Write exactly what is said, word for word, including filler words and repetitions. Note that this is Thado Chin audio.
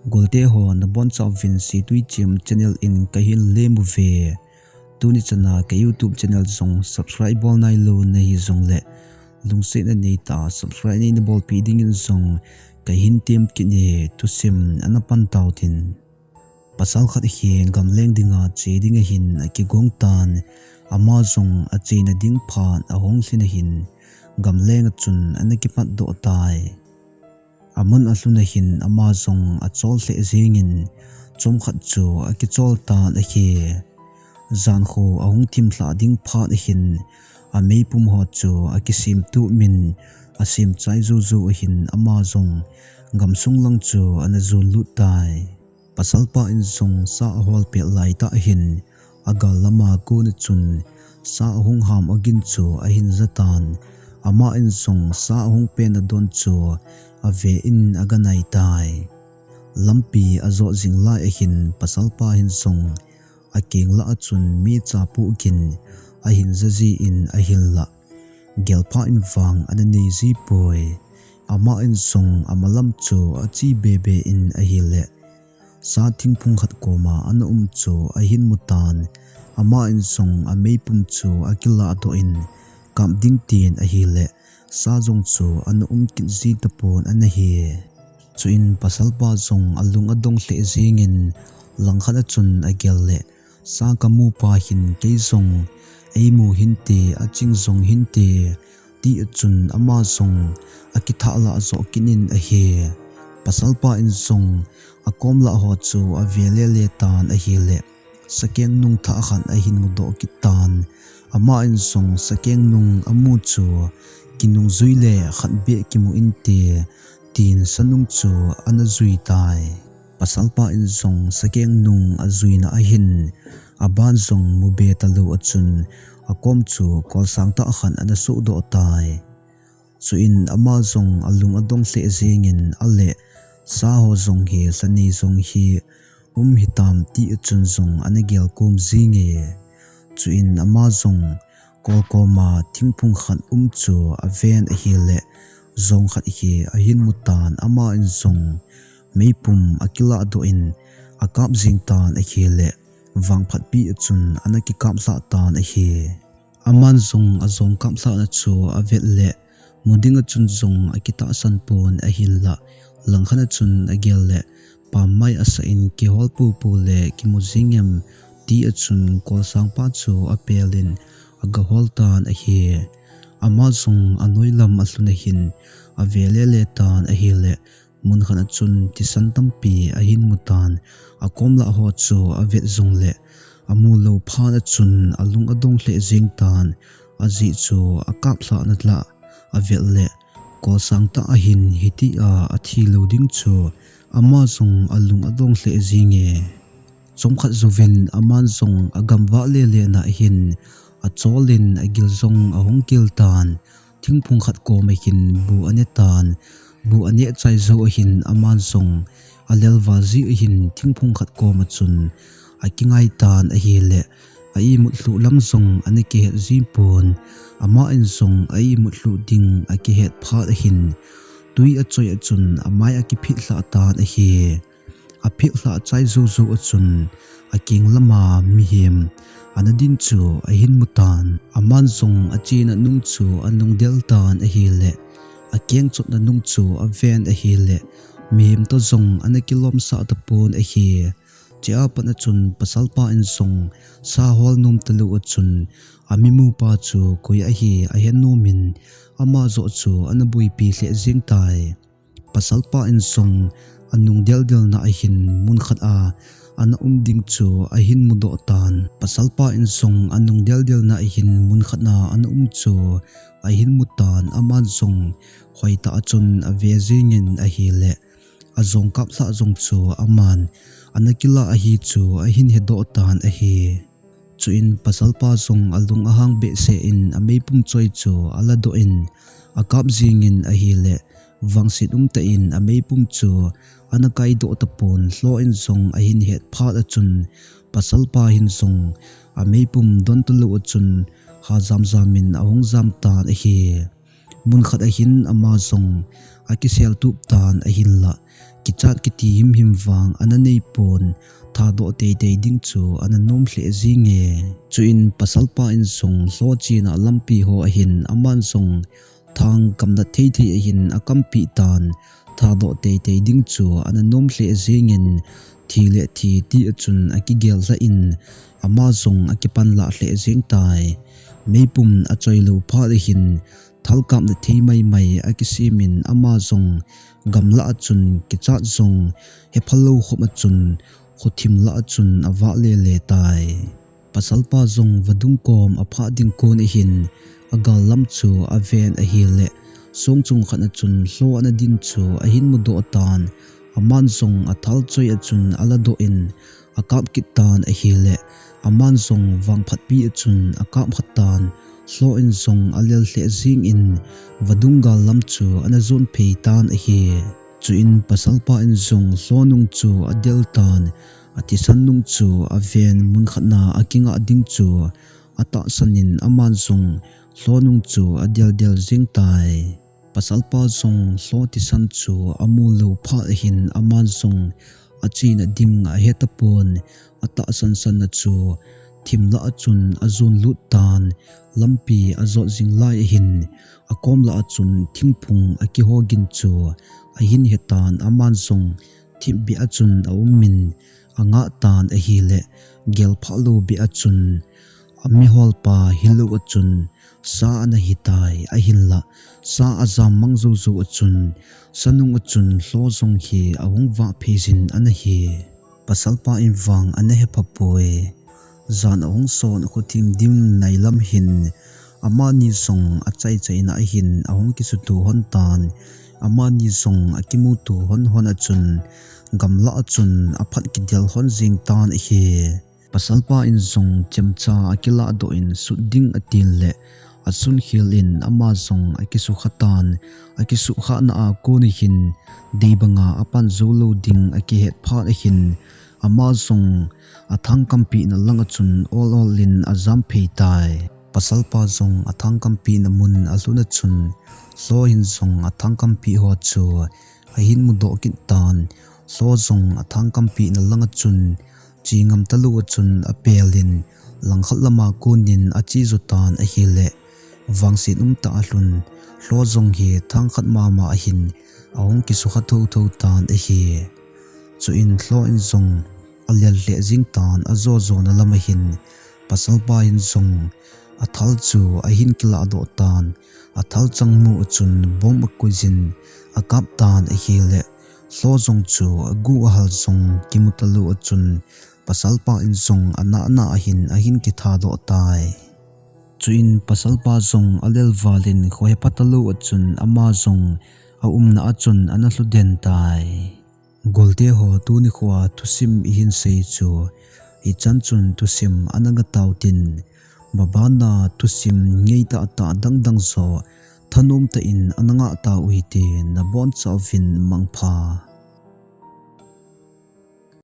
Golte ho nabonchauvin Situi Chem channel in kahin lem uve. Tuni chana ka YouTube channel jong subscribe bol nailou nahi jongle, lungsetna neitah a subscribe neina bolpeh dingin jong kahin temkit e, thusim ana pan tauhite. Pasal khat hi gamleng dinga che ding ahin akigong tan, ama jong achena ding phat ahung lhin ahin, gamleng a chun ana kipatdoh tai. Amun alhun ahin ama jong achol lheh jengin, chomkhat chu akichol tan ahi. Jankho ahung thim lhah ding phat ahin, ameipum ho chu akisem tumin, asem chai joujou ahin ama jong gamsung lang chu ana jot lut tai. Pasalpa in jong sa ahol pet laitah ahin, agal lama kon a chun sa ahung ham ogin chu ahin jatan, ama in jong sa ahung pen adon chu ave in aganai tai. Lampi ajot jing lai ahin pasalpa hin jong akeng lah a chun mecha pohgin ahin ja jin ahinlah, gelpha in vang ana nei jipoi. Ama in jong amalam chu ache bebe in ahile, sa thingphung khat koma ana um chu ahin mutan, ama in jong ameipum chu akilahdoh in, kap ding tin ahile, sa jong chu ana um kit ji tapon ana hi. Chuin pasalpa jong alung adong lheh jengin, langkhat a chun agel le, sa kamupa hin kei jong eimu hinte, aching jong hinte, ti a chun ama jong akithah lah joh kit in ahi. Pasalpa in jong akom lah ho chu ave lele tan ahile, sakeng nung thah khat ahin mudoh kit tan, ama in jong sakeng nung amu chu kinungjui le khat beh kimu inte, tin sanung chu ana jui tai. Pasalpa in jong sakeng nung ajuina ahin, aban jong mu be talou a chun, akom chu kolsang tah khat ana sohdoh tai. Chuin ama jong alung adong lheh jengin ale, sa ho jong hi lhanei jong hi um hitam ti a chun jong ana gelkom jinge. Chuin ama jong kolkoma thingphung khat um chu aven ahile, jong khat hi ahin mutan, ama in jong meipum akilahdoh in akap jing tan ahile, vangphatpi a chun ana kikap lhah tan ahi. Aman jong ajong kap lhahna chu avet le, mu ding a chun jong akitahsan pon ahinlah, langkhat a chun agel le, pammai asah in kihol popo le kimu jingem ti a chun kolsangpa chu apel in agahol tan ahi. Ama jong anoi lam alhun ahin ave lele tan ahile, mun khat a chun thisan tampi ahin mutan, akom lah ho chu avet jongle, amu lou phat a chun alung adong lheh jeng tan, ajeh chu akap lhahna lah avet le, kolsang tah ahin hitia athi lou ding chu ama jong alung adong lheh jenge. Chomkhat jouvin aman jong agamvah lele na ahin, acholin agil jong ahung kil tan, thingphung khat koma hin bu ane tan, bu aneh chai jou ahin aman jong alelval jeh ahin thingphung khat koma chun akingai tan ahile, a imut lhuh lam jong ana kihet jipon, ama in jong a imut lhuh ding akihet phat ahin, twi achoi a chun amai akiphit lhah tan ahi. Aphit lhah chai joujou a chun, akeng lama mihem ana din chu ahin mutan, aman jong achena nung chu anung del tan ahile, akeng chotna nung chu aven ahile, mihem toh jong ana kilomsah tapon ahi. Chea pat a chun pasalpa in jong sa hol nom talou a chun, amimupa chu koi ahi ahe nomin, ama joh chu ana boipi lheh jeng tai. Pasalpa in jong anung deldel na ahin mun khat a ana um ding chu ahin mudoh tan. Pasalpa in jong anung deldel na ahin mun khat a ana um chu ahin mutan, aman jong hoitah a chun ave jengin ahile, ajong kap lhah jong chu aman ana kilah ahi chu ahin hedoh tan ahi. Chuin pasalpa jong alung ahang behseh in ameipum choi chu aladoh in, akap jingin ahile, vangset umtah in ameipum chu ana kaidoh tapon, lhoh in jong ahin het phat a chun, pasalpa hin jong ameipum don talou a chun, ha jamjam in ahung jam tan ahi. Mun khat ahin ama jong akisel tup tan ahinlah, kichat kiti himhim vang ana neipon, thadoh teitei ding chu ana nom lheh jenge. Chuin pasalpa in jong lho chena lampi ho ahin aman jong thang kamnat theithei ahin akampih tan, thadoh teitei ding chu ana nom lheh jengin, thi le thi ti a chun akigel lhah in, ama jong akipan lah lheh jeng tai. Meipum achoilou phat ahin, thal kamnat thei maimai akisimin ama jong gamlah a chun kichat jong hephalou khop a chun khothim lah a chun avah lele tai. Pasalpa jong vadung kom aphah ding kon ahin, agal lam chu aven ahile, songchung khat a chun lho ana din chu ahin mudoh tan, aman jong athal choi a chun aladoh in, akap kit tan ahile, aman jong vangphatpi a chun akap khat tan, lho in jong alel lheh jengin, vadung gal lam chu ana jon phei tan ahi. Chuin pasalpa in jong lho nung chu adel tan, athisan nung chu aven mun khat na akingah ding chu atahsan in aman jong lho nung chu adel del jeng tai. Pasalpa jong lho thisan chu amu lou phat ahin aman jong achena ding ahetapon, atahsan san a chu thim lah a chun ajon lut tan, lampi ajot jing lai ahin, akom lah a chun thingphung akiho gin chu ahin hetan aman jong thim beh a chun aumin, angah tan ahile, gel phalou beh a chun, amiholpa hilou a chun sa ana hitai, ahinlah sa ajam mang joujou a chun, sa nung a chun lho jong hi ahung vah phei jin ana hi. Pasalpa in vang ana hephapoi. Jan ahung son khothim dim nai lam hin, amani jong achaichaina ahin ahung kisuto hon tan, amani jong akimuto hon hon a chun, gamlah a chun aphat kidel hon jeng tan ahi. Pasalpa in jong chemcha akiladoh in sut ding atin le, asunkhel in ama jong akisukha tan, akisukhahna a kon ahin, dei banga apan jou lou ding akihet phat ahin, ama jong athang kampihna lang a chun ol ol in ajam phei tai. Pasalpa jong athang kampihna mun alhun a chun, lho hin jong athang kampih ho chu ahin mudoh kit tan, lho jong athang kampihna lang a chun, che ngam talou a chun apel in, langkhat lama kon in ache jo tan ahile, vangset umtah alhun, lho jong hi thang khat mama ahin, ahung kisukha thotho tan ahi. Chuin lho in jong alel lheh jeng tan, ajo jona lam ahin, pasalpa in jong athal chu ahin kiladoh tan, athal changmu a chun bomb akoi jin, akap tan ahile, lho jong chu agu ahal jong kimu talou a chun, pasalpa in jong anahna ahin, ahin kithadoh tai. Chuin pasalpa jong alel val in kho hepha talou a chun ama jong aumna a chun ana lhu den tai. Golte ho, tuni khoa thusim ihin sei chu hichan chun thusim ana ngatau tin, mabana thusim ngeitah tah dangdang jo thanom tah in ana ngah tau hite, nabonchauvin mangpha.